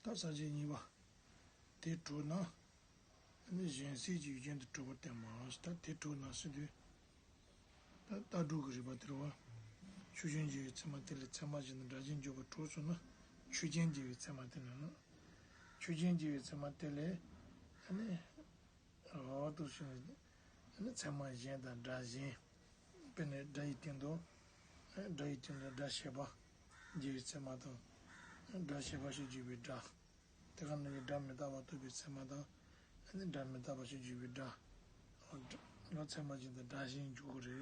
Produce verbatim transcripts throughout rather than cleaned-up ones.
ད་ས་བཅད་གཉིས་པ། དེ་གྲུབ་ན། ཨ་ནི་གཞན་སེལ་གྱི་ཡུལ་ཅན་དུ་གྲུབ་པར་བསྟན་པ། ད་དེ་གྲུབ་ན་ཟེར་དུས། ད་ལྟ་གྲུབ་ཀྱི་རིགས་པ་དེ་རེད་བ། ཆོས་ཅན་གྱི་ཚད་མ་དེ་ལས་ཚད་མ་གཞན་དང་སྒྲ་གཞན་འཇོག་པར་གྲུབ་སོང་ན། ཆོས་ཅན་གྱི་ཚད་མ་དེ་ལ་ནི། ཆོས་ཅན་གྱི་ཚད་མ་དེ་ལས། ཨ་ནི། འོ་དེ་བཞིན། ཨ་ནི་ཚད་མ་གཞན་དང་སྒྲ་གཞན། དཔེར་ན་སྒྲ་ཡི་སྟེང་དུ། སྒྲ་ཡི་སྟེང་དུ་སྒྲ་བྱས་པ། འཇུག་པའི་ཚད་མ་དང་། སྒྲ་བྱས་པ་ཞིག་འཇུག་པའི་སྒྲ། དེ་ག་ནང་བཞིན་སྒྲ་མི་རྟག་པ་རྟོགས་པའི་ཚད་མ་དང་། ཨ་ནི་སྒྲ་མི་རྟག་པ་ཞིག་འཇུག་པའི་སྒྲ། ཨ་ཚད་མ་གཞན་དང་སྒྲ་གཞན་འཇོག་གི་རེད།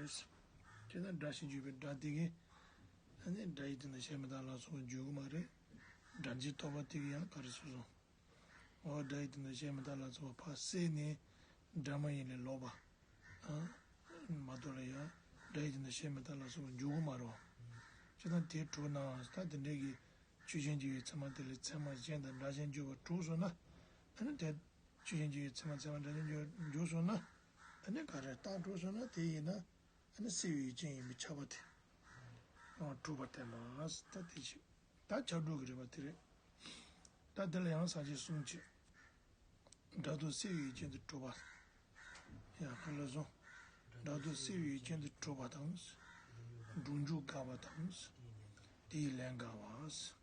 དེ་ན་སྒྲ་ཞིག་འཇུག་པའི་སྒྲ་དེ་གིས། ཨ་ནི་སྒྲ་ཡི་སྟེང་དུ་གཞན་མི་རྟག་ལ་སོགས་པ་འཇོག་གི་མ་རེད། སྒྲ་འཇུག་རྟོག་པ་དེ་གིས་ཡང་ག་རེ་ཟེར་སོང་། འོ་སྒྲ་ཡི་སྟེང་དུ་གཞན་མི་རྟག་ལ་སོགས་པ་ཕར་བསལ་ནས། སྒྲ་མ་ཡིན་ལས་ལོག་པ། ཨ། མ་གཏོགས་ལ་ཡང་སྒྲ་ཡི་སྟེང་དུ་གཞན་མི་རྟག་ལ་སོགས་པ་འཇོག་གི་མ་རེད། བྱས་ཙང་དེ་གྲུབ་ན་ད་དེ་འདྲའི་གི་ཆོས་ཅན་གྱི་ཚད་མ་དེ་ལས་ཚད་མ་གཞན་དང་སྒྲ་གཞན་འཇོག་པར་གྲུབ་སོང་ན། ཨ་ནི་དེ་ཆོས་ཅན་གྱི་ཚད་མ་ཚད་མ་སྒྲ་གཞན་འཇོག་འཇོག་སོང་ན། ཨ་ནི་ག་རེ་རྟགས་གྲུབ་སོང་ན་དེ་ཡིན་ན། ཨ་ནི་སེལ་བའི་ཡུལ་ཅན་ཡིན་པས་ཁྱབ་པ་དེ། གྲུབ་པར་བསྟན་པ། ད་དེ་བཞིན། ད་ཁྱབ་འགྲོ་གི་རེད་པ་དེ་རེད། ད་དེ་ལ་ཡང་ས་བཅད་གསུམ་བྱས། སྒྲ་རྟོག་སེལ་བའི་ཡུལ་ཅན་དུ་གྲུབ་པ། ཡ་ག་ལ་སོང་། སྒྲ་རྟོག་སེལ་བའི་ཡུལ་ཅན་དུ་གྲུབ་པ་དང་། སྒྲུབ་འཇུག་དགག་པ་དང་། དེའི་ལན་དགག་པ།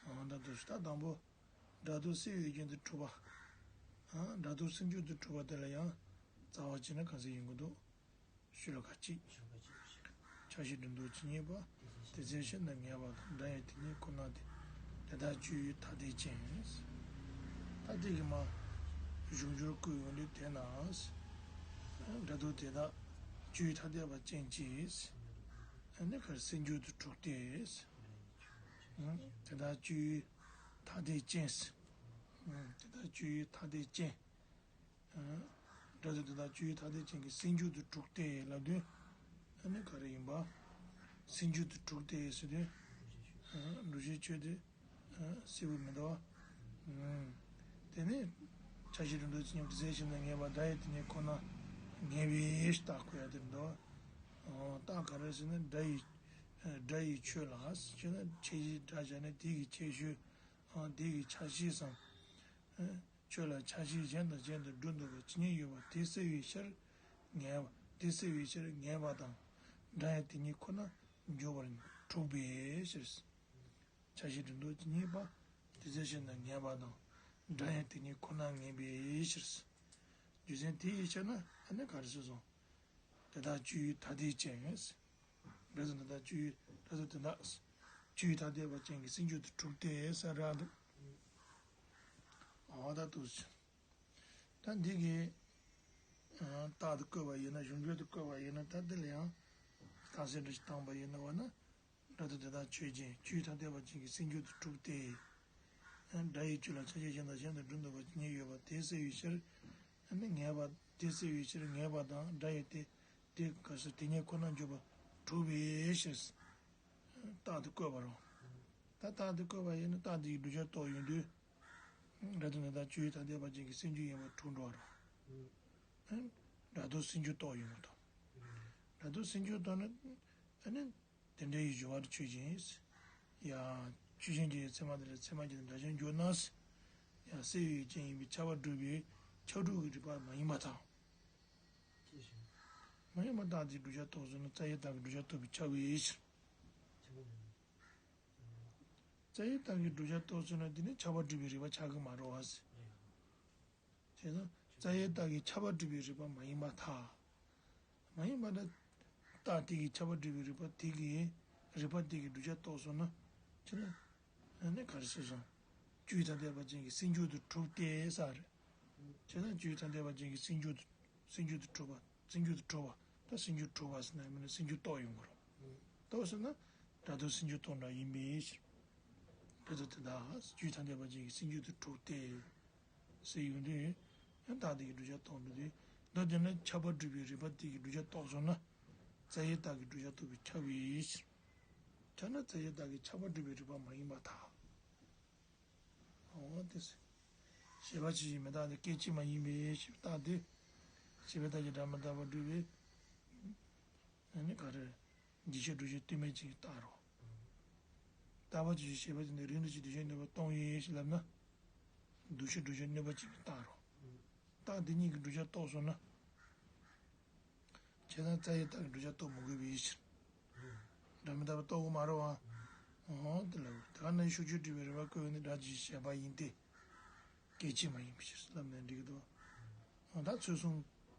འོ་ད་དུ་ད་དང་པོ། སྒྲ་རྟོག་སེལ་བའི་ཡུལ་ཅན་དུ་གྲུབ་པ། སྒྲ་རྟོག་སེལ་འགྱུར་དུ་གྲུབ་པ་དེ་ལ་ཡང་། རྩ་བ་བྱས་ན་ག་ཚོད་ཡིན་དགོས་འདུག་ཤོ་ལོ་ཀ་གཅིག་ཕྱོགས་གཅིག་ཆ་ཤས་སྒྲོ་འདོགས་ཇི་སྙེད་པ། དེ་ཚེ་གཞན་དུ་ངེས་པ་དང་། སྒྲ་ཡང་དེ་ཉིད་ཁོ་ན་སྟེ། དེ་དག་སྤྱོད་ཡུལ་ཐ་དད་ཅན། ད་དེ་གི་མ། གཞུང་སྦྱོར་བཀོད་ཡོང་དུས་དེ་ན། སྒྲ་རྟོག་དེ་དག་སྤྱོད་ཡུལ་ཐ་དད་པ་ཅན་གྱིས། ཨ་ནི་ག་རེ་སེལ་འགྱུར་དུ་གྲུབ་སྟེ། དེ་དག་སྤྱོད་ཡུལ་ཐ་དད་ཅན། དེ་དག་སྤྱོད་ཡུལ་ཐ་དད་ཅན། སྒྲ་རྟོག་དེ་དག་སྤྱོད་ཡུལ་ཐ་དད་ཅན་གྱི་སེལ་འགྱུར་དུ་གྲུབ་སྟེ་ལབ་དུས། ཨ་ནི་ག་རེ་ཡིན་པ། སེལ་འགྱུར་དུ་གྲུབ་སྟེ་ཟེར་དུས། སྒྲུབ་བྱའི་ཆོས་དེ། སེལ་བ་མི་འདུག་བ། དེ་ནི། ཆ་ཤས་སྒྲོ་འདོགས་ཇི་སྙེད་པ། དེ་ཚེ་གཞན་དུ་ངེས་པ། སྒྲ་ཡང་དེ་ཉིད་ཁོ་ན་ངེས་པའི་རྟགས་བཀོད་ཡ་དེ་འདུག་རྟགས་ག་རེ་ཟེར་ན་སྒྲ་ཡི། སྒྲ་ཡི་ཆོས་ལ་ཟེར་ན་ཁྱད་གཞི་སྒྲ་བྱས་ནས་དེ་གི་ཁྱད་གཞི། དེ་གི་ཆ་ཤས་སམ། ཆོས་ལ་ཆ་ཤས་གཞན་དང་གཞན་དུ་སྒྲོ་འདོགས་པ་ཇི་སྙེད་ཡོད་པ་དེ་སེལ་བའི་ཕྱིར་ངེས་པ། དེ་སེལ་བའི་ཕྱིར་ངེས་པ་དང་། སྒྲ་ཡང་དེ་ཉིད་ཁོ་ན་འཇོག་པར་གྲུབ་པའི་ཕྱིར། ཆ་ཤས་སྒྲོ་འདོགས་ཇི་སྙེད་པ། དེ་ཚེ་གཞན་དུ་ངེས་པ་དང་། སྒྲ་ཡང་དེ་ཉིད་ཁོ་ན་ངེས་པའི་ཕྱིར། རྒྱུ་མཚན་དེ་ཡི་ཕྱིར་ན་ཨ་ནི་ག་རེ་ཟེར་སོང་། དེ་དག་སྤྱོད་ཡུལ་ཐ་དད་ཅན། སྒྲ་རྟོག་དེ་དག་སྤྱོད་ཡུལ། སྒྲ་རྟོག་དེ་དག་སྤྱོད་ཡུལ་ཐ་དད་པ་ཅན་གྱི་སེལ་འགྱུར་དུ་གྲུབ་སྟེ་ཟེར་ར་འདུག་འོ་ད་འདུག་སེ། ད་འདི་གི། རྟགས་དེ་བཀོད་པ་ཡིན་ན། གཞུང་འགྲེལ་དེ་བཀོད་པ་ཡིན་ན། ད་འདི་ལ་ཡང་རྟགས་གསལ་བསྒྲགས་ཤིག་བཏང་པ་ཡིན་ན་བ་ན། སྒྲ་རྟོག་དེ་དག་ཆོས་ཅན། སྤྱོད་ཡུལ་ཐ་དད་པ་ཅན་གྱི་སེལ་འགྱུར་དུ་གྲུབ་སྟེ། སྒྲ་ཡི་ཆོས་ལ་ཆ་ཤས་གཞན་དང་གཞན་དུ་སྒྲོ་འདོགས་པ་ཇི་སྙེད་ཡོད་པ་དེ་སེལ་བའི་ཕྱིར། ཨ་ནི་ངེས་པ། དེ་སེལ་བའི་ཕྱིར་ངེས་པ་དང་། སྒྲ་ཡང་དེ། དེ་ག་ས་དེ་ཉིད་ཁོ་ན་འཇོག་པར་གྲུབ་པའི་ཕྱིར། རྟགས་དེ་བཀོད་པ་རེད། ད་རྟགས་དེ་བཀོད་པ་ཡིན་ན་རྟགས་དེ་ཡི་བསྒྲུབ་བྱ་རྟོགས་ཡོང་དུས། སྒྲ་རྟོག་དེ་དག་སྤྱོད་ཡུལ་ཐ་དད་པ་ཅན་གྱི་སེལ་འགྱུར་ཡིན་པར་གྲུབ་འགྲོ་བ་རེད། སྒྲ་རྟོག་སེལ་འགྱུར་རྟོགས་ཡོང་གི་འདུག་སྒྲ་རྟོག་སེལ་འགྱུར་རྟོགས་ན། ཨ་ནི། དེ་འདྲ་ཡི་སྦྱོར་བ་ཆོས་ཅན། ཡ། ཆོས་ཅན་གྱི་ཚད་མ་དེ་ལ་ཚད་མ་གཞན་དང་སྒྲ་གཞན་འཇོག་ན། ཡ། སེལ་བའི་རྐྱེན་ཡིན་པས་ཁྱབ་པ་སྒྲུབ་པའི་ཁྱབ་སྒྲུབ་ཀྱི་རིགས་པ་མ་ཡིན་པར་ཐལ། མ་ཡིན་པར་ཐལ་ཏེ། བསྒྲུབ་བྱ་རྟོགས་ཚུལ་ནི་རྩ་ཡི་རྟགས་ཀྱིས་བསྒྲུབ་བྱ་རྟོགས་པས་ཁྱབ་པའི་ཕྱིར། རྩ་ཡི་རྟགས་ཀྱིས་བསྒྲུབ་བྱ་རྟོགས་ཚུལ་ནི་དེ་ནི་ཁྱབ་པ་སྒྲུབ་པའི་རིགས་པ་ཆགས་ཀྱི་མ་རེད་བ། དེས་ན་རྩ་ཡི་རྟགས་ཀྱིས་ཁྱབ་པ་སྒྲུབ་པའི་རིགས་པ་མ་ཡིན་པར་ཐལ། མ་ཡིན་པར་ཐལ། རྟགས་དེ་གིས་ཁྱབ་པ་སྒྲུབ་པའི་རིགས་པ་དེ་གིས། རིགས་པ་དེ་གིས་བསྒྲུབ་བྱ་རྟོགས་སོང་ན། ཁྱེད་ནི། ཨ་ནི་ག་རེ་ཟེར་སོང་། སྤྱོད་ཡུལ་ཐ་དད་པ་ཅན་གྱི་སེལ་འགྱུར་དུ་གྲུབ་སྟེ་ས་རེད། བྱས་ཙང་སྤྱོད་ཡུལ་ཐ་དད་པ་ཅན་གྱི་སེལ་འགྱུར་དུ། སེལ་འགྱུར་དུ་གྲུབ་པ། སེལ་འགྱུར་དུ་གྲུབ་པ། ད་སེལ་འགྱུར་གྲུབ་པ་ཟེར་ན་མིན་ན་སེལ་འགྱུར་རྟོགས་ཡོང་གི་རེད། རྟོགས་ཟེར་ན། སྒྲ་རྟོག་སེལ་འགྱུར་རྟོགས་འདྲ་ཡིན་པའི་ཕྱིར། སྒྲ་རྟོག་དེ་དག་སྤྱོད་ཡུལ་ཐ་དད་པ་ཅན་གྱི་སེལ་འགྱུར་དུ་གྲུབ་སྟེ། ཟེར་ཡོང་དུས། ཡང་རྟགས་དེ་གིས་བསྒྲུབ་བྱ་རྟོགས་འགྲོ་དུས། མདོ་དེ་ནི་ཁྱབ་པ་སྒྲུབ་པའི་རིགས་པ་དེ་གིས་བསྒྲུབ་བྱ་རྟོགས་སོང་ན། རྩ་ཡི་རྟགས་ཀྱིས་བསྒྲུབ་བྱ་རྟོགས་པས་ཁྱབ་པའི་ཕྱིར། ཐ་ན་རྩ་ཡི་རྟགས་ཀྱིས་ཁྱབ་པ་སྒྲུབ་པའི་རིགས་པ་མ་ཡིན་པར་ཐལ། འོ་དེ་ཟེར། ཞེས་པ་ཇི་བཞིན་མི་རྟག་སྟེ། སྐད་ཅིག་མ་ཡིན་པའི་ཕྱིར། རྟགས་དེ། ཞེས་པའི་རྟགས་ཀྱིས་སྒྲ་མི་རྟག་པར་སྒྲུབ་པའི། ཨ་ནི་ག་རེ། འཇིག་བྱེད་སྒྲུབ་བྱེད་ལྟོས་མེད་ཅིག་གི་རྟགས་རོ། ད་ ལྟ་བ་ཅི་ཞིག་བྱེད་པ་དེ་ནི་རིགས་འདྲ་ཅིག་གདུལ་བྱའི་གནོད་པ་གཏོང་ཡིན་ཞེས་ལབ་ན། གདུལ་བྱ་བསྒྲུབ་བྱའི་གནོད་པ་ཅིག་གིས་བཏགས་རོ། རྟགས་འདི་གཉིས་ཀྱིས་བསྒྲུབ་བྱ་རྟོགས་སོང་ན། བྱས་ཙང་རྩ་བའི་རྟགས་ཀྱིས་བསྒྲུབ་བྱ་རྟོགས་མི་དགོས་པའི་ཕྱིར། སྒྲ་མི་རྟག་པ་རྟོགས་དགོས་མ་རེད་བ། འོ་དེ་ལ་དེ་ག་ན་ཤུགས་ཆོས་སྒྲུབ་པའི་རིགས་པ་བཀོད་ཡོད་ནི་སྒྲ་ཅིག་བྱས་པ་ཡིན་ཏེ། སྐད་ཅིག་མ་ཡིན་པའི་ཕྱིར་ལབ་ནས་འགྲིག་གི་འདུག་ད་ཚུལ་གསུམ་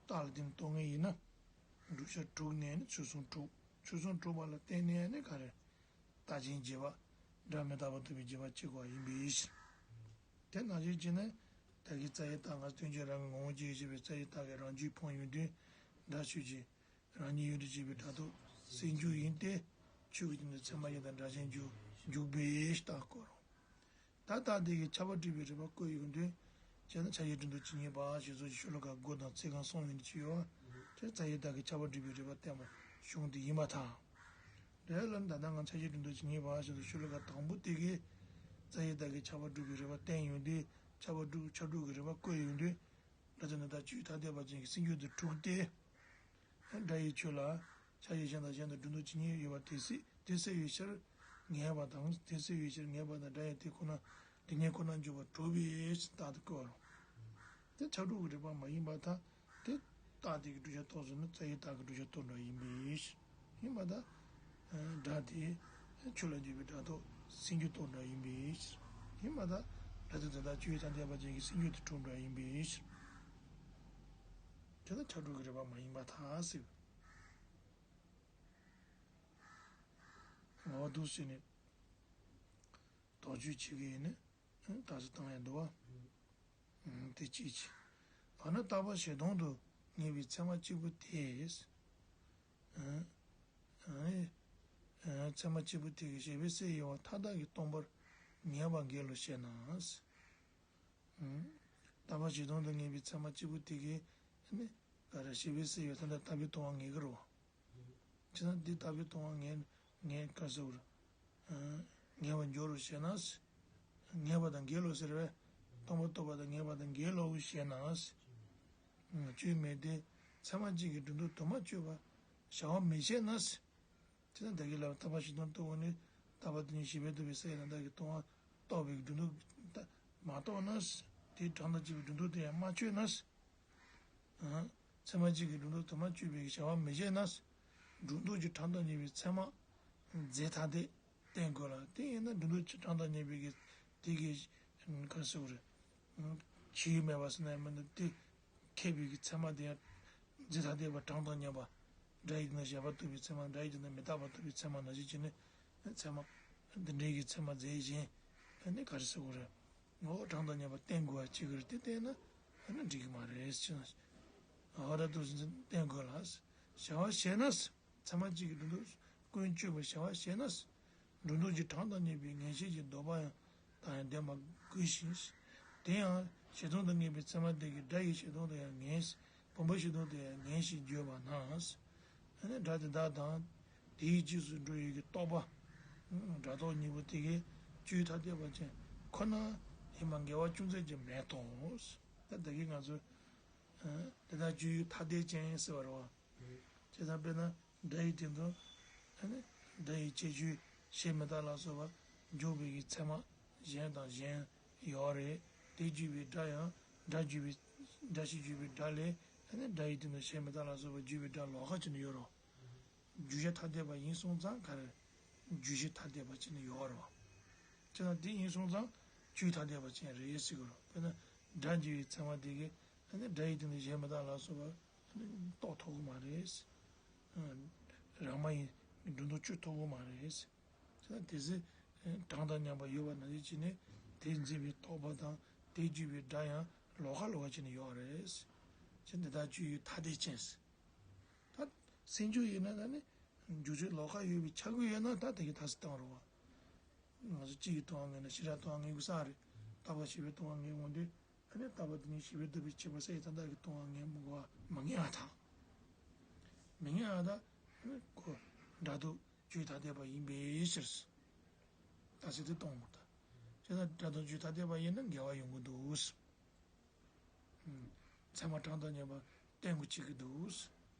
རྟགས་ལ་བརྟེན་ནས་རྟོགས་ངེས་ཡིན་ན། བསྒྲུབ་བྱ་དྲུག་ནས་ནི་ཚུལ་གསུམ་གྲུབ། ཚུལ་གསུམ་གྲུབ་པ་ལ་བརྟེན་ནས་ནི་ག་རེ། རྟགས་ཅན་བྱས་པ། སྒྲ་མི་རྟག་པ་རྟོགས་པའི་བྱེད་པ་གཅིག་པ་ཡིན་པའི་ཕྱིར། དེ་ནང་བཞིན་བྱས་ནས་ད་གིན་རྩ་བའི་རྟགས་ང་སྟོན་བྱེད་རང་གི་ངོ་བོ་ཅན་ཞེས་པའི་རྩ་བའི་རྟགས་ཀྱི་རང་རྒྱུད་ཕུང་ཡོང་དུས། སྒྲ་ཆོས་ཅན། རང་ཉིད་ཡུལ་དུ་བྱེད་པའི་སྒྲ་རྟོག་སེལ་འཇུག་ཡིན་ཏེ། ཆོས་ཀྱི་སྟེང་དུ་ཚད་མ་ཡིན་དང་སྒྲ་གཞན་འཇུག་འཇུག་པའི་རྟགས་བཀོད་རོ། ད་རྟགས་དེ་གིས་ཁྱབ་པ་སྒྲུབ་པའི་རིགས་པ་བཀོད་ཡོང་དུས། བྱས་ན་ཆ་ཤས་སྒྲོ་འདོགས་ཇི་སྙེད་པ་ཞེས་སོགས་ཀྱི་ཤོ་ལོ་ཀ་དགུ་དང་ཚིག་རྐང་གསུམ་ཡོད་ནི་ཅི་ཡོད། དེ་རྩ་བའི་རྟགས་ཀྱིས་ཁྱབ་པ་སྒྲུབ་པའི་རིགས་པ་བསྟན་པ་གཞུང་དེ་ཡིན་པར་ཐལ། དེ་ལ་ད་ལྟ་ང་ཆ་ཤས་སྒྲོ་འདོགས་ཇི་སྙེད་པ་ཞེས་སོགས་ཤོ་ལོ་ཀ་དང་པོ་དེ་གིས་རྩ་བའི་རྟགས་ཀྱིས་ཁྱབ་པ་སྒྲུབ་པའི་རིགས་པ་བསྟན་ཡོང་དུས། ཁྱབ་པ་སྒྲུབ་ཁྱབ་སྒྲུབ་ཀྱི་རིགས་པ་བཀོད་ཡོང་དུས། སྒྲ་དེ་ནི་ད་ཆོས་ཐ་དད་པ་ཅན་གྱི་སེལ་འཇུག་དེ་གྲུབ་སྟེ། སྒྲ་ཡི་ཆོས་ལ་ཆ་ཤས་གཞན་དང་གཞན་དུ་སྒྲོ་འདོགས་ཇི་སྙེད་ཡོད་པ་དེ་སེལ་དེ་སེལ་བའི་ཕྱིར་ངེས་པ་དང་། དེ་སེལ་བའི་ཕྱིར་ངེས་པ་དང་སྒྲ་ཡང་དེ་ཁོ་ན་དེ་ཉིད་ཁོ་ན་འཇོག་པར་གྲུབ་པའི་རྟགས་དེ་བཀོད་རོ། དེ་ཁྱབ་སྒྲུབ་ཀྱི་རིགས་པ་མ་ཡིན་པར་ཐལ། དེ་རྟགས་དེ་གིས་བསྒྲུབ་བྱ་རྟོགས་སོང་ན་རྩ་བའི་རྟགས་ཀྱིས་བསྒྲུབ་བྱ་རྟོགས་འགྲོ་ཡིན་པའི་ཕྱིར། ཡིན་པར་ཐལ། སྒྲ་དེ་ཆོས་ལ་འཇུག་པའི་སྒྲ་རྟོག་སེལ་འཇུག་རྟོགས་འགྲོ་ཡིན་པའི་ཕྱིར། ཡིན་པར་ཐལ། སྒྲ་དེ་དེ་དག་ཆོས་ཐ་དད་པ་ཅན་གྱི་སེལ་འཇུག་དེ་གྲུབ་འགྲོ་ཡིན་པའི་ཕྱིར། དེ་ལ་ཁྱབ་སྒྲུབ་ཀྱི་རིགས་པ་མ་ཡིན་པར་ཐལ་ཟེར། ངོ་བོ་འདུག་ཟེར་ནས་དོགས་གཅོད་བྱེད་ཀྱི་ཡིན་ནི། ད་གཟོད་བཏང་ཡ་འདུག་བ། དེ་གཅིག་བྱས། འོ་ན་རྟག་པ་བྱེ་ཐང་དུ་ངེས་པའི་ཚད་མ་གཅིག་པུ་དེས། ཚད་མ་གཅིག་པུ་དེ་གིས་བྱས་པའི་སའི་དབྱེ་བ་མཐའ་དག་གིས་སྟོང་པར་ངེས་པ་འགལ་ལོ་ཞེ་ན། རྟག་པ་བྱེ་ཐང་དུ་ངེས་པའི་ཚད་མ་གཅིག་པུ་དེ་གིས་ནི། ག་རེ་བྱས་པའི་སའི་དབྱེ་བ་མཐའ་དག་ལྟ་བུའི་སྟོང་པ་ངེས་ཀྱི་རེད་བ། བྱས་ན་འདི་ལྟ་བུའི་སྟོང་པ་ངེས་ངེས་ག་ཟེར་བ། ངེས་པར་འགྱུར་རོ་ཞེ་ན། ངེས་པ་དང་འགལ་ལོ་ཟེར་བས། སྟོང་པ་རྟོགས་པ་དང་ངེས་པ་དང་འགལ་ལོ་ཞེ་ན། གཅོད་མིན་ཏེ། ཚད་མ་གཅིག་གིས་སྒྲོ་འདོགས་དུ་མ་གཅོད་པར་བྱ་བ་མི་བྱེད་ན། དེ་ནི་བདག་གིས་ལབ་པ་རྟག་པ་བྱེ་ཐང་དུ་ངེས་ནས་རྟག་པ་དེ་ཉིད་བྱས་པའི་རྟོགས་པའི་སའི་དང་བདག་གི་སྟོང་པ་རྟོགས་པའི་སྒྲོ་འདོགས་མ་གཏོགས་ན། དེའི་གྲངས་དང་བཅས་པའི་སྒྲོ་འདོགས་དེ་ཡང་མ་གཅོད་ན། ཚད་མ་གཅིག་གིས་སྒྲོ་འདོགས་དུ་མ་གཅོད་པའི་བྱ་བ་མི་བྱེད་ན། སྒྲོ་འདོགས་ཀྱི་གྲངས་དང་ཉེ་བའི་ཚད་མ་རྫས་ཐ་དད་བསྟན་དགོས་ལ། དེ་ཡིན་ན་སྒྲོ་འདོགས་ཀྱི་གྲངས་དང་ཉེ་བའི་གི་དེ་གི་ག་རེ་ཟེར་དགོས་རེད། ཆོས་མེད་པ་ཟེར་ན་ཡང་མིན་འདུག་སྟེ། མཁས་པའི་གི་ཚད་མ་དེ་ཡང་རྫས་ཐ་དད་པ་གྲངས་དང་མཉམ་པ། སྒྲ་ཡི་དོན་དུ་བྱས་པ་རྟོགས་པའི་ཚད་མ། སྒྲ་ཡི་དོན་དུ་མི་རྟག་པ་རྟོགས་པའི་ཚད་མ་ནང་བཞིན་བྱས་ནས་ཚད་མ་འདི་འདྲའི་གི་ཚད་མ་རྫས་གཞན་ནི་ག་རེ་ཟེར་དགོས་རེད། ངོ་བོ་གྲངས་དང་མཉམ་པ་བསྟན་དགོས་པ་ཅིག་རེད། དེ་བསྟན་ན་ཨ་ནི་འགྲིག་གི་མ་རེད་ཟེར་ན། འོ་ད་འདུག་སེ་བསྟན་དགོས་ལ། བྱ་བ་བྱས་ན། ཚད་མ་གཅིག་གིས་སྒྲོ་འདོགས་ཀུན་གཅོད་པའི་བྱ་བ་བྱས་ན། སྒྲོ་འདོགས་ཀྱི་གྲངས་དང་ཉེ་བའི་ངེས་བྱེད་ཀྱི་ལྡོག་པ་ཡང་དང་ཡང་ལྡན་པ་དགོས་ཤིང་། དེ་ཡང་བྱེ་ཐང་དུ་ངེས་པའི་ཚད་མ་དེ་གིས་སྒྲ་ཡི་བྱེ་ཐང་དུ་ཡང་ངེས། བུམ་པའི་བྱེ་ཐང་དུ་ཡང་ངེས་ཞེས་བརྗོད་པ་ན། ཨ་ནི་སྒྲ་དེ་དག་དང་དེའི་རྗེས་སུ་འགྲོ་བའི་གི་རྟོག་པ། སྒྲ་རྟོག་གཉིས་པོ་དེ་གིས་ཆོས་ཐ་དད་པ་ཅན་ཁོ་ན་ཡིན་པ་འགལ་བ་ཅུང་ཟད་ཀྱང་མེད་དོ། ད་ད་གིན་ང་ཚོས་དེ་དག་ཆོས་ཐ་དད་ཅན་ཟེར་བ་རེད་བ། བྱས་ཙང་དཔེར་ན་སྒྲ་ཡི་སྟེང་དུ་ཨ་ནི་སྒྲ་ཡི་ཁྱད་ཆོས་བྱས་མི་རྟག་ལ་སོགས་པ་འཇོག་པའི་གི་ཚད་མ་གཞན་དང་གཞན་ཡོད་རེད། དེ་བརྗོད་པའི་སྒྲ་ཡང་སྒྲ་བརྗོད་པའི་སྒྲ་ཞེས་བརྗོད་པའི་སྒྲ་ལས་ཨ་ནི་སྒྲ་ཡི་སྟེང་དུ་བྱས་མི་རྟག་ལ་སོགས་པ་བརྗོད་པའི་སྒྲ་ལོགས་ཀ་ཅིག་ནི་ཡོད་རེད། བརྗོད་བྱ་ཐ་དད་པ་ཡིན་སོང་ཙང་ག་རེ། བརྗོད་གཞི་ཐ་དད་པ་ཅིག་ནི་ཡོད་རེད་བ། བྱས་ཙང་དེ་ཡིན་སོང་ཙང་ཆོས་ཐ་དད་པ་ཅན་རེད་ཟེར་གི་རེད། དཔེར་ན་སྒྲ་འཇུག་པའི་ཚད་མ་དེ་གིས་ཨ་ནི་སྒྲ་ཡི་སྟེང་དུ་བྱས་མི་རྟག་ལ་སོགས་པ་ཨ་ནི་རྟོགས་ཐུབ་ཀྱི་མ་རེད། རང་མ་ཡིན་སྒྲོ་འདོགས་གཅོད་ཐུབ་ཀྱི་མ་རེད། དེ་ཚེ་གྲངས་དང་མཉམ་པ་ཡོད་པ་ནང་བཞིན་བྱས་ནས་དེ་འཛིན་པའི་རྟོག་པ་དང་དེ་བརྗོད་པའི་སྒྲ་ཡང་ལོགས་ཀ་ལོགས་ཀ་བྱས་ནས་ཡོད་རེད། ཅེས་འདི་དག་ཆོས་ཐ་དད་ཅན། ད་སེལ་འཇུག་ཡིན་ན་ད་ནི་འཇུག་ཆོས་ལོགས་ཀ་ཡོད་པའི་ཆ་བགོས་ཡོད་ན་ད་དེ་གི་ཐ་སི་བཏང་རོགས་བ། ང་ཚོ་སྤྱི་ཡི་སྟོང་པ་ངེས་ན་ཤེས་རབ་སྟོང་པ་ངེས་དགོས་ས་རེད། རྟག་པ་བྱས་པའི་སྟོང་པ་ངེས་འོང་དུས་ཨ་ནི་རྟག་པ་དེ་ཉིད་བྱས་པའི་རྟོགས་པའི་ཁྱད་པར་སའི་ཐ་དད་ཀྱི་སྟོང་པ་ངེས་མི་དགོས་པ་མ་ངེས་པ་དང་། མི་ངེས་པ་ད་ཨ་ནི་ཁོ་སྒྲ་རྟོག་ཆོས་ཐ་དད་པ་ཡིན་པའི་ཕྱིར། ད་ཚེ་དེ་གཏོང་དགོས་ད། བྱས་ན་སྒྲ་དང་ཆོས་ཐ་དད་པ་ཡིན་ན་འགལ་བ་ཡོང་གི་འདུག་ཚད་མ་གྲངས་དང་མཉམ་པ་བསྟན་དགོས་བྱེད་ཀྱི་འདུག་བྱས་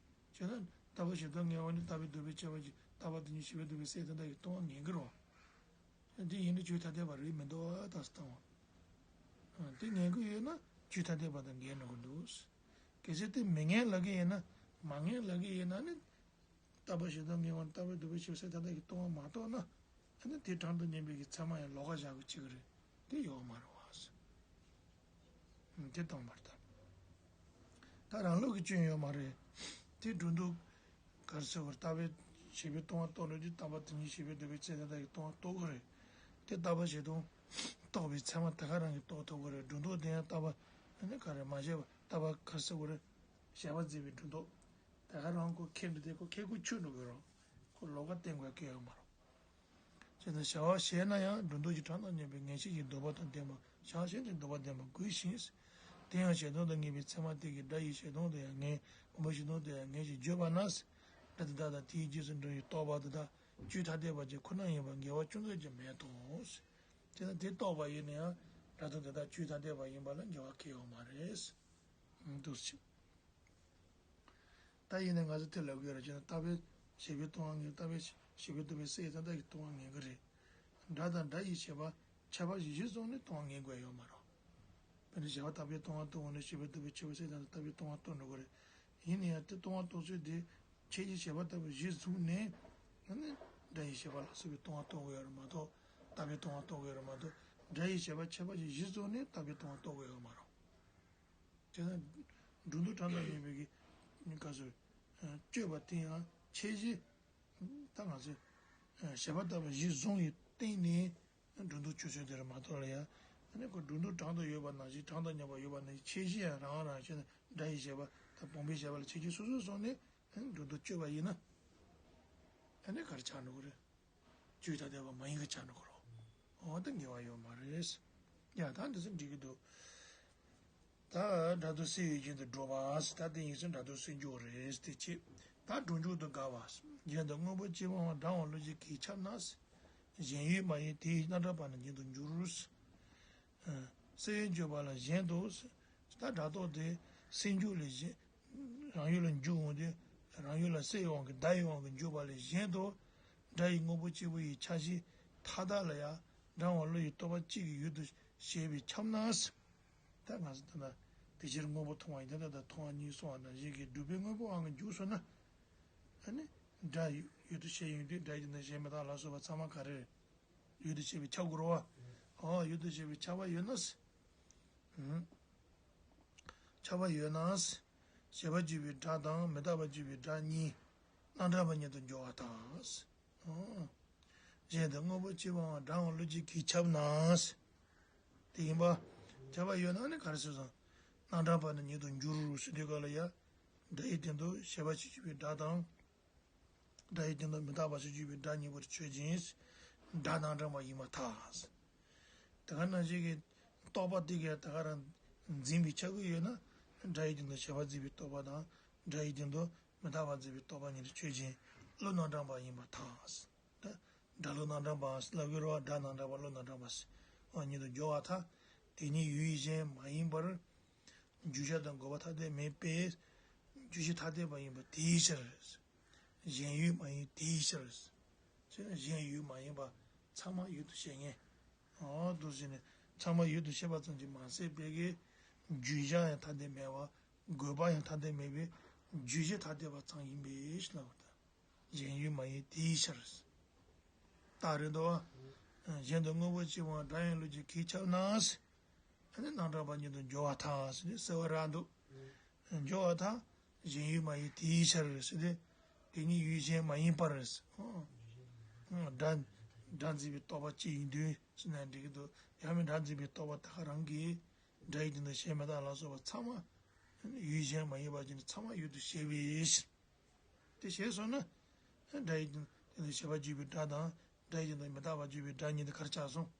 ན་རྟག་པ་བྱེ་ཐང་ངེས་པ་ནི་རྟག་པའི་ལྡོག་པའི་ཁྱད་པར་གྱིས་རྟག་པ་དེ་ཉིད་བྱས་པའི་ལྡོག་པའི་སའི་ཐ་དད་ཀྱི་སྟོང་པ་ངེས་ཀྱི་རེད་བ། དེ་ཡིན་དུས་ཆོས་ཐ་དད་པ་རེད་མི་འདུག་ཨ། ད་སྟོང་བ། དེ་ངན་གྱི་ཡོད་ན་ཆོས་ཐ་དད་པ་དང་འགལ་འགྲོ་གི་འདུག་གལ་སྲིད་དེ་མི་ངན་ལབ་ཀྱི་ཡིན་ན། མ་ངན་ལབ་ཀྱི་ཡིན་ན་ནི། རྟག་པ་གཞན་དོན་ངེས་པ་རྟག་པའི་སྡུག་པའི་ཕྱིར་སེམས་ཐ་དད་ཀྱིས་སྟོང་བ་མ་རྟོགས་ན། ཨ་ནི་དེ་དྲང་དུ་ཉན་པའི་གི་ཚད་མ་ཡང་ལོགས་ཀ་བཞག་དགོས་ཀྱི་རེད། དེ་ཡོད་མ་རེད་བ། དེ་སྟོང་པར་ཐལ། ད་རང་ལུགས་ཀྱི་སྐྱོན་ཡོད་མ་རེད། དེ་སྒྲོ་འདོགས་ག་རེ་ཟེར་བར། རྟག་པའི་བྱས་པའི་སྟོང་པ་རྟོགས་འགྲོ་དུས་རྟག་པ་དེ་ཉིད་བྱས་པའི་སྡུག་པའི་ཚེ་ད་ལྟ་ཡི་སྟོང་པ་རྟོགས་ཀྱི་རེད། དེ་རྟག་པ་བྱས་སྟོང་རྟོགས་པའི་ཚད་མ་དེ་ག་རང་གིས་རྟོགས་ཐུབ་ཀྱི་རེད། སྒྲོ་འདོགས་དེ་ཡང་རྟག་པ་ཨ་ནི་ག་རེ་མ་བྱས་པ་རྟག་པ་ག་རེ་ཟེར་དགོས་རེད། བྱས་པ་བརྫིས་པའི་སྒྲོ་འདོགས། དེ་ག་རང་ཁོ་ཁེགས་འགྲོ་དེ་ཁོ་ཁེགས་པོ་ཆོད་འགྲོ་གི་རེད། ཁོ་ལོགས་ཀ་བསྟན་དགོས་ཀྱི་ཡོད་མ་རེད། བྱས་ན་བྱ་བ་བྱས་ན་ཡང་སྒྲོ་འདོགས་ཀྱི་དྲང་དང་ཉན་པའི་ངེས་ཤེས་ཀྱི་ལྡོག་པ་དང་ལྡན་པ་བྱ་བ་གཞན་དེ་ལྡོག་པ་ལྡན་པ་དགོས་ཤིང་། དེ་ཡང་གཞན་དོན་དུ་ངེས་པའི་ཚད་མ་དེ་གིས་སྒྲ་ཡི་གཞན་དོན་དུ་ཡང་ངེས། དབང་པོའི་གཞན་དོན་དུ་ཡང་ངེས་ཞེས་བརྗོད་པ་ན། སྒྲ་དེ་དག་དང་དེའི་རྗེས་སུ་འགྲོ་བའི་རྟོག་པ་དེ་དག་ཆོས་ཐ་དད་པ་ཅིག་ཁོ་ན་ཡིན་པར་འགལ་བ་ཅུང་ཟད་ཀྱང་མེད་དོ། དེ་ན་དེ་རྟོགས་པ་ཡིན་ན་ཡང་སྒྲ་དོན་དེ་དག་ཆོས་ཐ་དད་པ་ཡིན་པ་ལ་འགལ་བ་གང་ཡང་ཡོད་མ་རེད། འདུག་སེ། ད་ཡིན་ན་ང་ཚོ་དེ་ལབ་དགོས་རེད་ཅེ་ན། རྟག་པའི་བྱས་པའི་སྟོང་པ་ངེས། རྟག་པའི་བྱས་པའི་སྡུག་པའི་སེམས་ཐ་དད་ཀྱིས་སྟོང་པ་ངེས་ཀྱི་རེད། སྒྲ་དང་སྒྲ་ཡི་བྱས་པ་ཁྱད་པར་གཞི་བཞི་བཟུང་ནས་སྟོང་པ་ངེས་དགོས་ཡོད་མ་རེད། དཔེར་ན་བྱས་པ་རྟག་པའི་སྟོང་པ་རྟོགས་འོང་ན་བྱས་པའི་སྡུག་པའི་ཁྱད་པར་སེམས་ཐ་དད་རྟག་པའི་སྟོང་པ་རྟོགས་འགྲོ་གི་རེད། ཡིན་ན་ཡང་དེ་སྟོང་པ་རྟོགས་ཚུལ་དེ་ཁྱད་གཞི་བྱས་པ་ལྟ་བུ་གཞི་བཟུང་ནས་ཨ་ནི་སྒྲ་ཡི་བྱས་པ་ལ་སོགས་པའི་སྟོང་པ་རྟོགས་དགོས་ཡོད་རེད་མ་གཏོགས། རྟག་པའི་སྟོང་པ་རྟོགས་དགོས་ཡོད་རེད་མ་གཏོགས། སྒྲ་ཡི་བྱས་པ་ཁྱད་པར་གཞི་བཞི་བཟུང་ནས་རྟག་པའི་སྟོང་པ་རྟོགས་དགོས་ཡོད་མ་རེད། དེ་ན་སྒྲོ་འདོགས་དྲང་དང་ཉན་པའི་གི་སྐབས་སུ་གཅོད་པ་དེ་ཡང་ཁྱད་གཞི། ད་ང་ཚོས་བྱས་པ་ལྟ་བུ་གཞི་བཟུང་བའི་སྟེང་ནས་སྒྲོ་འདོགས་གཅོད་ཚུལ་དེ་རེད་མ་གཏོགས་ལ་ཡང་། ཨ་ནི་ཁོ་སྒྲོ་འདོགས་དྲང་དུ་ཡོད་པ་ནང་བཞིན་དྲང་དུ་ཉན་པ་ཡོད་པ་ནང་བཞིན་ཁྱད་གཞི་ཡང་རང་རང་བྱས་ན་སྒྲ་ཡི་བྱས་པ་དང་བུམ་པའི་བྱས་པ་ལ་ཁྱད་གཞི་སོ་སོ་བཟུང་ནས་སྒྲོ་འདོགས་གཅོད་པ་ཡིན་ན། ཨ་ནི་ག་རེ་ཆགས་འགྲོ་གི་རེད། ཆོས་ཐ་དད་པ་མ་ཡིན་པ་ཆགས་འགྲོ་གི་རེད། འོ་དེ་འགལ་བ་ཡོད་མ་རེད། ཡ་ད་འདི་ཚོ་འགྲིག་གི་འདུག་ད་སྒྲ་དོན་སེལ་ཡུལ་ཅན་དུ་འགྲོ་བ། ད་དེ་ཡིན་ཙང་སྒྲ་དོན་སེལ་འཇོག་རེད་དེ་བྱེད། ད་སྒྲོ་འཇུག་ཏུ་དགའ་བ། གཞན་དུ་དངོས་པོ་གཅིག་པའང་སྒྲ་དབང་བློ་གཅིག་གིས་ཁྱབ་ན། གཞན་ཡུལ་མ་ཡིན་དེའི་རྣམ་གྲངས་པ་ནི་ཉིད་དུ་འགྱུར། སེལ་ཡུལ་འཇོག་པ་ལ་གཞན་དུ། ད་སྒྲ་རྟོག་དེ་སེལ་འཇོག་ལས་གཞན། རང་ཡུལ་ལ་འཇུག་འོང་དུས་རང་ཡུལ་ལ་སེལ་ཡོང་གི་བརྡ་ཡོང་གི་འཇུག་པ་ལས་གཞན་དུ། སྒྲ་ཡི་དངོས་པོ་གཅིག་པུ་ཡི་ཆ་ཤས་མཐའ་དག་ལ་ཡང་སྒྲ་དབང་བློ་ཡི་རྟོག་པ་གཅིག་གི་ཡུལ་དུ་བྱས་པས་ཁྱབ་ན། ད་ང་ཚོ་ད་ལྟ་དེ་ཕྱིར་དངོས་པོ་མཐོང་བ་ཡིན་ད་ལྟ་མཐོང་བ་ཉིད་གསུངས་པ་ནང་བཞིན་གྱི་སྒྲུབ་པའི་དངོས་པོའང་གི་འཇུག་སོང་ན། ཨ་ནི་སྒྲ་ཡུལ་དུ་བྱས་ཡོང་དུས་སྒྲ་ཡི་དོན་དང་གཞན་མི་རྟག་ལ་སོགས་པ་ཚང་མ་ག་རེ་རེད། ཡུལ་དུ་བྱས་པའི་ཁྱབ་དགོས་རེད་བ། ཨོ་ཡུལ་དུ་བྱས་པའི་ཁྱབ་པ་ཡོད་ན། ཁྱབ་པ་ཡོད་ན། བྱས་པ་བརྗོད་པའི་སྒྲ་དང་མི་རྟག་པ་བརྗོད་པའི་སྒྲ་གཉིས་རྣམ་གྲངས་པ་ཉིད་དུ་འགྱུར་བ་དང་། གཞན་དུ་དངོས་པོ་གཅིག་པའང་སྒྲ་དབང་བློ་གཅིག་གིས་ཁྱབ་ན། དེ་ཡིན་པ། ཁྱབ་པ་ཡོད་ན་ནི་ག་རེ་ཟེར་སོང་། རྣམ་གྲངས་པ་ནི་ཉིད་དུ་འགྱུར་ཟེར་དུས་སྐབས་ལ་ཡ། སྒྲ་ཡི་སྟེང་དུ་བྱས་པ་བརྗོད་པའི་སྒྲ་དང་། སྒྲ་ཡི་སྟེང་དུ་མི་རྟག་པ་ཞེས་བརྗོད་པའི་སྒྲ་གཉིས་པོར་ཆོས་ཅན། སྒྲ་རྣམ་གྲངས་པ་ཡིན་པར་ཐལ། དེ་ག་ནང་བཞིན་གྱི་རྟོག་པ་དེ་གས་དེ་ག་རང་འཛིན་པའི་ཆ་གི་ཡོད་ན། སྒྲ་ཡི་སྟེང་དུ་བྱས་པ་འཛིན་པའི་རྟོག་པ་དང་། སྒྲ་ཡི་སྟེང་དུ་མི་རྟག་པ་འཛིན་པའི་རྟོག་པ་གཉིས་ལ་ཆོས་ཅན། བློ་རྣམ་གྲངས་པ་ཡིན་པར་ཐལ། ད་སྒྲ་བློ་རྣམ་གྲངས་པ་ལབ་ཀྱི་རེད་བ། སྒྲ་རྣམ་གྲངས་པ་བློ་རྣམ་གྲངས་པ་ཟེར་བ་ཉིད་དུ་འགྱུར་བར་ཐལ། དེ་ཉིད་ཡུལ་གཞན་མ་ཡིན་པར། བརྗོད་བྱ་དང་དགོས་པ་ཐ་དད་མེད་པས། རྗོད་བྱེད་ཐ་དད་པ་ཡིན་པ་དེའི་ཕྱིར། གཞན་ཡུལ་མ་ཡིན་དེའི་ཕྱིར། ཅེས་ན་གཞན་ཡུལ་མ་ཡིན་པ་ཚང་མ་ཡུལ་དུ་བྱེད་ངེས། འོ་འདུག་ཟེར་ནས་ཚང་མ་ཡུལ་དུ་བྱེད་པ་ཙམ་གྱིས་མ་ཟད་པའི་གི་བརྗོད་བྱ་ཡང་ཐ་དད་མེད་པ། དགོས་པ་ཡང་ཐ་དད་མེད་པའི་རྗོད་བྱེད་ཐ་དད་པ་ཙམ་ཡིན་པས་ལབ་པ་དང་། གཞན་ཡུལ་མ་ཡིན་དེའི་ཕྱིར། རྟགས་རེད་འདུག་བ། གཞན་དུ་དངོས་པོ་གཅིག་པའང་སྒྲ་དབང་བློ་གཅིག་གིས་ཁྱབ་ན། ཨ་ནི་རྣམ་གྲངས་པ་ཉིད་དུ་འགྱུར་བར་ཐལ་ཟེར་ནས་གསལ་བ་རང་འདུག་འགྱུར་བར་ཐལ། གཞན་ཡུལ་མ་ཡིན་དེའི་ཕྱིར་ཟེར་ཏེ། དེ་ཉིད་ཡུལ་གཞན་མ་ཡིན་པར། སྒྲ་སྒྲ་འཛིན་པའི་རྟོག་པ་གཅིག་ཡིན་དུས་ཟེར་ན་འགྲིག་གི་འདུག་ཡང་མིན་སྒྲ་འཛིན་པའི་རྟོག་པ་དེ་ག་རང་གིས་སྒྲ་ཡི་སྟེང་དུ་གཞན་མི་རྟག་ལ་སོགས་པ་ཚང་མ་ཡུལ་གཞན་མ་ཡིན་པ་ཅན་ཚང་མ་ཡུལ་དུ་བྱེད་པའི་ཕྱིར། དེ་བྱས་སོང་ན། སྒྲ་ཡི་སྟེང་དུ་བྱས་པ་བརྗོད་པའི་སྒྲ་དང་། སྒྲ་ཡི་སྟེང་དུ་མི་རྟག་པ་བརྗོད་པའི་སྒྲ་གཉིས་དེ་ག་རེ་ཆགས་སོང་།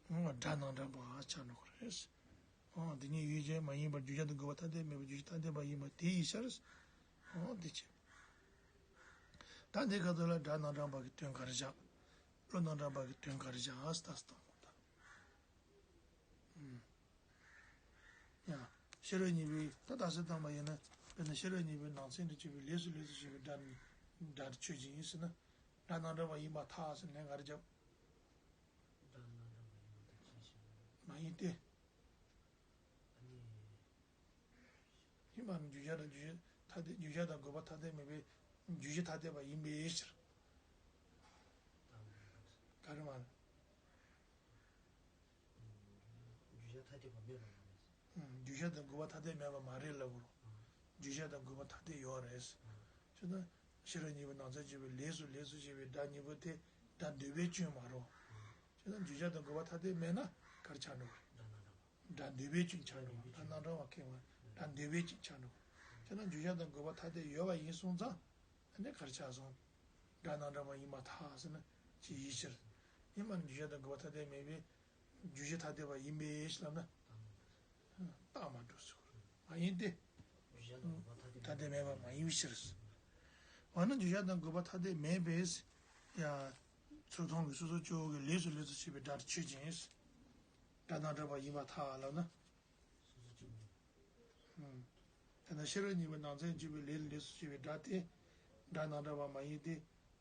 སྒྲ་རྣམ་གྲངས་པ་ཆགས་འགྲོ་གི་རེད། འོ་དེ་ཉིད་ཡུལ་གཞན་མ་ཡིན་པར་རྗོད་བྱ་དང་དགོས་པ་ཐ་དད་མེད་པར་རྗོད་བྱེད་ཐ་དད་པ་ཡིན་པ་དེའི་ཕྱིར། འོ་དེ་བྱས། ད་འདི་ག་ཚོད་ལ་སྒྲ་རྣམ་གྲངས་པ་གི་དོན་ག་རེ་བཞག་བློ་རྣམ་གྲངས་པ་གི་དོན་ག་རེ་བཞག་ཨ་ལྟ་སྟངས་དང་། ཡང་ཕྱི་རོལ་གཉིས་པོའི་ད་རྟགས་གསལ་བཏང་པ་ཡིན་ན། དཔེར་ན་ཕྱི་རོལ་གཉིས་པོའི་ནང་ཚན་དུ་གྱུར་པའི་ལས་སུ་ལས་སུ་ཞེས་པའི་སྒྲ་ནི་སྒྲ་དེ་ཆོས་ཅན་ཡིན་ཟེར་ན། སྒྲ་རྣམ་གྲངས་པ་ཡིན་པར་ཐལ་ཟེར་ལན་ག་རེ་བརྒྱབ། ཡིན་ཏེ། ཨ་ནི། ཡིན་པ་ནི་རྒྱུ་གཞན་དང་རྒྱུ་གཞི་ཐ་དད། རྒྱུ་གཞན་དང་དགོས་པ་ཐ་དད་མེད་པའི་རྒྱུ་གཞི་ཐ་དད་པ་ཡིན་པའི་ཕྱིར། ག་རེ་མ་རེད། རྒྱུ་གཞན་ཐ་དད་པ་མེད་པ་མ་རེད། རྒྱུ་གཞན་དང་དགོས་པ་ཐ་དད་མེད་པ་མ་རེད་ལབ་དགོས་རེད། རྒྱུ་གཞན་དང་དགོས་པ་ཐ་དད་ཡོད་རེད། བྱས་ན་ཤེས་རབ་གཉིས་པོའི་ནང་ཚན་གཅིག་པའི་ལས་སོ་ལས་སོ་ཞེས་པའི་སྒྲ་གཉིས་པོ་དེ་སྒྲ་འདོད་པའི་སྐྱོན་མ་རེད། བྱས་ན་རྒྱུ་གཞན་དང་དགོས་པ་ཐ་དད་མེད་ན་ག་རེ་ཆགས་འགྲོ་གི་རེད། སྒྲ་འདོད་པའི་སྐྱོན་ཆགས་འགྲོ་གི་རེད། སྒྲ་རྣམ་གྲངས་པ་ཁེགས་པ་སྒྲ་འདོད་པའི་སྐྱོན་ཆགས་འགྲོ་གི་རེད། བྱས་ན་རྒྱུ་གཞན་དང་དགོས་པ་ཐ་དད་ཡོད་པ་ཡིན་སོང་ཙང་ཨ་ནི་ག་རེ་ཆགས་སོང་། སྒྲ་རྣམ་གྲངས་པ་ཡིན་པར་ཐལ་ཟེར་ན་ཅི་ཡིན་ཕྱིར། ཡིན་པ་ནི་རྒྱུ་གཞན་དང་དགོས་པ་ཐ་དད་མེད་པའི་རྒྱུ་གཞི་ཐ་དད་པ་ཡིན་པའི་ཕྱིར་ལབ་ན། རྟགས་མ་གྲུབ་ཟེར་དགོས་རེད། མ་ཡིན་ཏེ། རྒྱུ་གཞན་དང་དགོས་པ་ཐ་དད་ཐ་དད་མེད་པ་མ་ཡིན་པའི་ཕྱིར། འོ་ན་རྒྱུ་གཞན་དང་དགོས་པ་ཐ་དད་མེད་པས། ཡ། ཚུར་མཐོང་གི་སོ་སོ་སྐྱེ་བོ་གི་ལས་སོ་ལས་སོ་ཞེས་པའི་སྒྲར་ཆོས་ཅན། སྒྲ་རྣམ་གྲངས་པ་ཡིན་པར་ཐལ་ལབ་ན། སོ་སོ་སྐྱེ་བོ། ཨུམ། དེ་ན་ཤེས་རབ་གཉིས་པོའི་ནང་ཚན་གཅིག་པའི་ལས་ལས་སོ་ཞེས་པའི་སྒྲ་དེ། སྒྲ་རྣམ་གྲངས་པ་མ་ཡིན་ཏེ།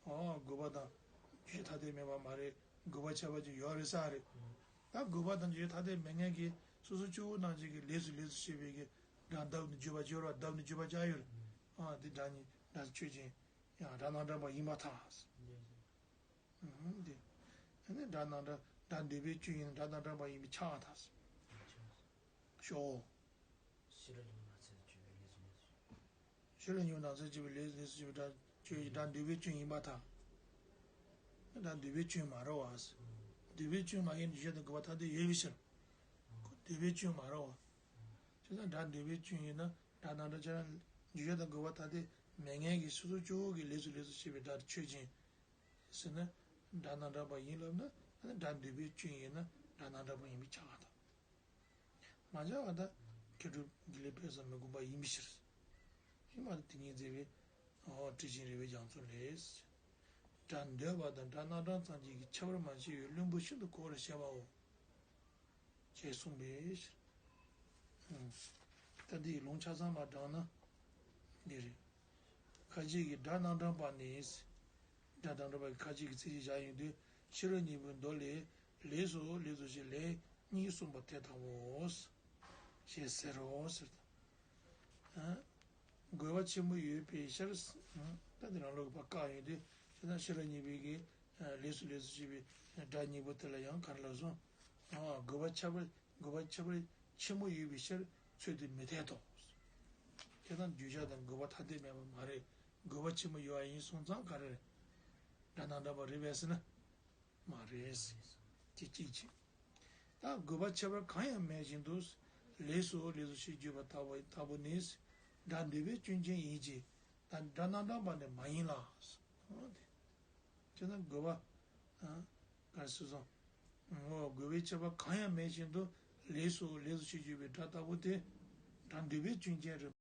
འོ་དགོས་པ་དང་རྒྱུ་གཞི་ཐ་དད་མེད་པ་མ་རེད། དགོས་པ་ཁྱད་པར་ཅན་ཡོད་རེད་ས་རེད། ད་དགོས་པ་དང་རྒྱུ་གཞི་ཐ་དད་མེད་མཁན་གྱི་སོ་སོ་སྐྱེ་བོ་རྣམས་ཀྱི་ལས་སོ་ལས་སོ་ཞེས་པའི་གི་སྒྲ་བརྡབས་ནས་བརྗོད་པ་སྦྱོར་བ་བརྡབས་ནས་བརྗོད་པ་ཅག་ཡོད་རེད། ཨ་དེ་སྒྲ་ཉིད་སྒྲ་ཆོས་ཅན། ཡང་སྒྲ་རྣམ་གྲངས་པ་ཡིན་པར་ཐལ། ཨུམ། དེ། ཨ་ནི་སྒྲ་རྣམ་གྲངས་སྒྲ་འདོད་པའི་སྐྱོན་ཡིན་ན་སྒྲ་རྣམ་གྲངས་པ་ཡིན་པས་ཁྱབ་པར་ཐལ། ཤོ། ཤེས་རབ་གཉིས་པོའི་ནང་ཚན་གཅིག་པའི་ལས་སོ་ལས་སོ། ཤེས་རབ་གཉིས་པོའི་ནང་ཚན་གཅིག་པའི་ལས་ལས་སོ་ཞེས་པའི་སྒྲ་ཆོས་ཀྱི་སྒྲ་འདོད་པའི་སྐྱོན་ཡིན་པར་ཐལ། སྒྲ་འདོད་པའི་སྐྱོན་མ་རེད་བ། འདོད་པའི་སྐྱོན་མ་ཡིན་རྒྱུ་གཞན་དང་དགོས་པ་ཐ་དད་ཡོད་པའི་ཕྱིར། འདོད་པའི་སྐྱོན་མ་རེད་བ། བྱས་ཙང་སྒྲ་འདོད་པའི་སྐྱོན་ཡིན་ན་སྒྲ་རྣམ་གྲངས་ཅན། རྒྱུ་གཞན་དང་དགོས་པ་ཐ་དད་མེད་མཁན་གྱི་སོ་སོ་སྐྱེ་བོ་གི་ལས་སོ་ལས་སོ་ཞེས་པའི་སྒྲར་ཆོས་ཅན། ཟེར་ན། སྒྲ་རྣམ་གྲངས་པ་ཡིན་ལབ་ན། སྒྲ་འདོད་པའི་སྐྱོན་ཡིན་ན་སྒྲ་རྣམ་གྲངས་པ་ཡིན་པས་ཁྱབ་པར་ཐལ། མ་ཁྱབ་པ་ད། མཁས་གྲུབ་དགེ་ལེགས་དཔལ་བཟང་མི་ཁོམ་པ་ཡིན་པའི་ཕྱིར། ཞེས་མ་དེ་ཉིད་མཛད་པའི། འོ་ཊཱིཀ་ཆེན་རི་བའི་རྒྱ་མཚོ་ལས། སྒྲ་འདོད་པ་དང་སྒྲ་རྣམ་གྲངས་ཙམ་གྱིས་ཁྱད་པར་མ་ཕྱེ་བའི་བླུན་པོ་ཤིན་ཏུ་གོ་བར་བྱེད་པའོ། ཅེས་གསུངས་པའི་ཕྱིར། ཨང་། ད་འདིའི་ལུང་ཆ་ཚང་མ་དྲངས་ན། འདི་རེད། ཁ་ཅིག་གིས་སྒྲ་རྣམ་གྲངས་པ་ནི། སྒྲ་རྣམ་གྲངས་པ་གི་ཁ་ཅིག་གིས་ཚིག་གཅིག་བཞག་ཡོང་དུས་ཤེས་རབ་གཉིས་པོའི་མདོ་ལས། ལས་སོ་ལས་སོ་ཞེས་ལན་གཉིས་གསུངས་པ་དེ་ལྟ་བུའོ། ཞེས་ཟེར་རོ་ཟེར། ཨང་། དགོས་པ་ཆེན་པོ་ཡོད་པའི་ཕྱིར། ཨང་། ད་འདི་རང་ལུགས་ཀྱི་བཀག་ཡོང་དུས་ཤེས་ན་ཤེས་རབ་གཉིས་པོའི་གི། ལས་སོ་ལས་སོ་ཞེས་པའི་སྒྲ་གཉིས་པོ་དེ་ལ་ཡང་ག་རེ་ལབ་སོང་། དགོས་པ་ཁྱད་པར་དགོས་པ་ཁྱད་པར་ཆེན་པོ་ཡོད་པའི་ཕྱིར་ཚུལ་དེ་མི་འཐད་དོ། དེ་དང་རྒྱུ་གཞན་དང་དགོས་པ་ཐ་དད་མེད་པ་མ་རེད། དགོས་པ་ཆེན་པོ་ཡོད་པ་ཡིན་སོང་ཙང་ག་རེ་རེད། སྒྲ་རྣམ་གྲངས་པ་རེད་པས་ཟེར་ན། མ་རེད། དེ་གཅིག་བྱས། ད་དགོས་པ་ཁྱད་པར་གང་ཡང་མེད་བཞིན་དུ། ལས་སོ་ལས་སོ་ཞེས་བརྗོད་པ་ལྟ་བུ་ལྟ་བུ་ནི། སྒྲ་འདོད་པའི་སྐྱོན་ཅན་ཡིན་གྱི། ད་སྒྲ་རྣམ་གྲངས་པ་ནི་མ་ཡིན་ལ། འོ་དེ། ཅེ་ན་དགོས་པ། ཨ། ག་རེ་ཟེར་སོང་། འོ་དགོས་པའི་ཁྱད་པར་གང་ཡང་མེད་བཞིན་དུ་ལས་སོ་ལས་སོ་ཞེས་བརྗོད་པའི་སྒྲ་ལྟ་བུ་དེ། སྒྲ་འདོད་པའི་སྐྱོན་ཅན་རེད།